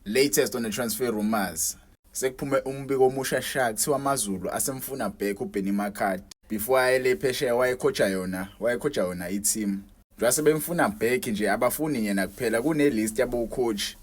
Latest on the transfer rumors. Sekuphume umbiko omusha sha, kuthiwa AmaZulu asemfuna back uBenny McCarthy. Before ayele phesheya wayecoacha yona i-team. Njengoba sebemfuna back nje, abafuni yena kuphela, kune list yabo coach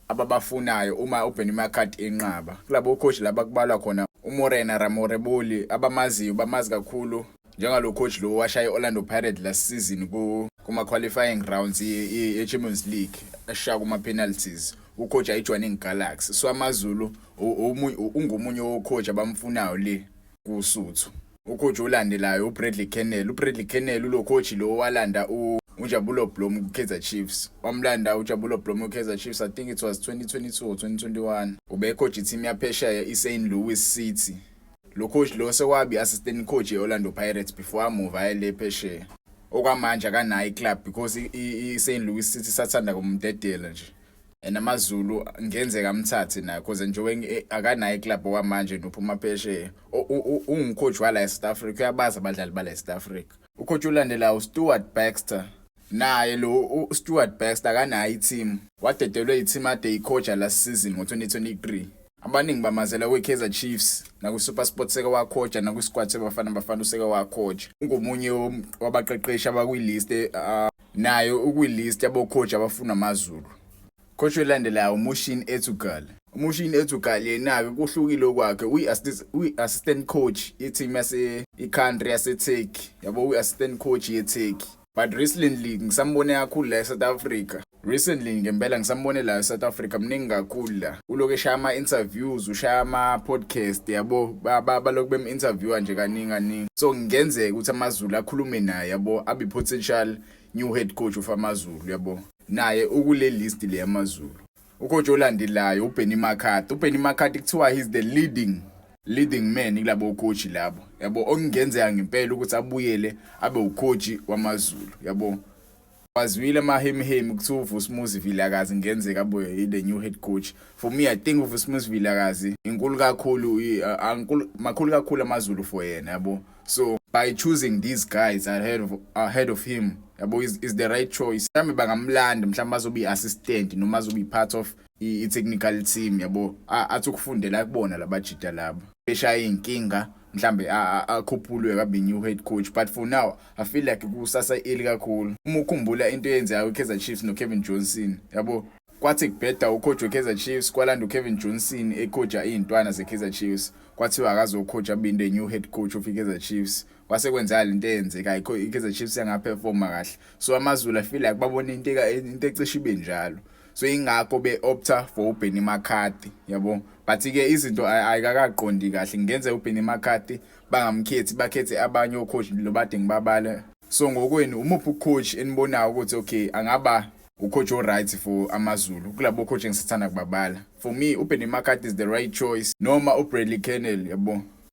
ababafunayo uma uBenny McCarthy enqaba. Kulabo coach laba kubalwa khona uMorena Ramoreboli, abamaziyo bamazi kakhulu njengalo coach lo washaya i-Orlando Pirates last season ku kuma qualifying rounds ye-Champions League, ashaya kuma penalties, ucoach ayi-Jwaneng Galaxy. So AmaZulu ungomunye wocoach abamfunayo le kuSuthu. Ucoach olandelayo uBradley Kennel. UBradley Kennel ulo coach lo walanda uNjabulo Blom ku-Kaizer Chiefs. Wamlanda uJabulo Blom ku-Kaizer Chiefs, I think it was 2022 or 2021. Ubecoach i-team yaphesheya, i-St Louis City. Lo coach lo sekwabi assistant coach e-Orlando Pirates before amove ayele phesheya. Okwamanje akanayo iclub because i-St Louis City sathanda kumdedela nje, and AmaZulu ngenzeka amthathe naye because nje akanayo iclub okwamanje, nophuma phesheya. Ungucoach wala eSouth Africa, uyabazi abadlali bala eSouth Africa. Ucoach olandelayo Stuart Baxter. Naye lo Stuart Baxter akanayo i-team, wadedelwe i-team ade icoacha last season ngo-2023. Abaningi bamazela kwi-Kaizer Chiefs naku-SuperSport seke wacoacha, nakwi-squad seBafana Bafana useke wacoacha. Ungomunye wabaqeqeshi abakwilist, nayo ukwilist yabo coach abafuna AmaZulu. Coach olandelayo uMuhsin Ertugrul. UMuhsin Ertugrul yena-ke kuhlukile kwakhe, uyi-assistant coach ye-team yase i-country yase-Turkey, yabo, uyi-assistant coach ye-Turkey. But recently ngisambone kakhulu la eSouth Africa. Recently ngempela ngisambone la eSouth Africa mningi kakhulu la. Uloku eshaya ama-interviews, ushaya ama-podcast, yabo, balokhu bem-interviewa nje kaningi kaningi. So kungenzeka ukuthi AmaZulu akhulume naye, yabo, abe potential new head coach of AmaZulu, yabo. Naye ukule list le yamaZulu. Ucoach olandelayo uBenny McCarthy. uBenny McCarthy kuthiwa he's the leading man kulabo coach labo, yabo, okungenzeka ngempela ukuthi abuyele abe ucoach wamaZulu, yabo. Wazwile amahemihemi, kuthiwa uVusimuzi Vilakazi ngenzeka abuye the new head coach. For me, I think uVusimuzi Vilakazi inkulu kakhulu, ankulu makhulu kakhulu AmaZulu for yena, yabo. So by choosing these guys ahead of him, yabo, is the right choice. Mhlawumbe bangamlanda, mhlawumbe azobe i-assistant noma azobe part of i-technical team, yabo, athi ukufundela kubona labajida labo beshaya inkinga, mhlambe akhuphulwe kabe new head coach. But for now I feel like kusasa early kakhulu. Uma ukhumbula into eyenzeka kwiKaizer Chiefs noCavin Johnson, yabo, kwathi kubheda ucoach weKaizer Chiefs, kwalanda uCavin Johnson ecoacha izintwana zeKaizer Chiefs, kwathiwa akazocoach abe the new head coach of iKaizer Chiefs. Kwase kwenzeka lento eyenzeka, iKaizer Chiefs yangaperforma kahle. So AmaZulu, I feel like babona into ecishe ibe njalo, so ingakho be-opta for uBenny McCarthy, yabo. But ke izinto ayikakaqondi kahle. Kungenzeka uBenny McCarthy bangamkhethi, bakhethe abanye ocoach lo bade ngibabala. So ngokwenu, umuphi ucoach enibonayo ukuthi okay, angaba ucoach o-right for AmaZulu kulabo coach engisithanda kubabala? For me, uBenny McCarthy is the right choice noma uBradley Kennel, yabo.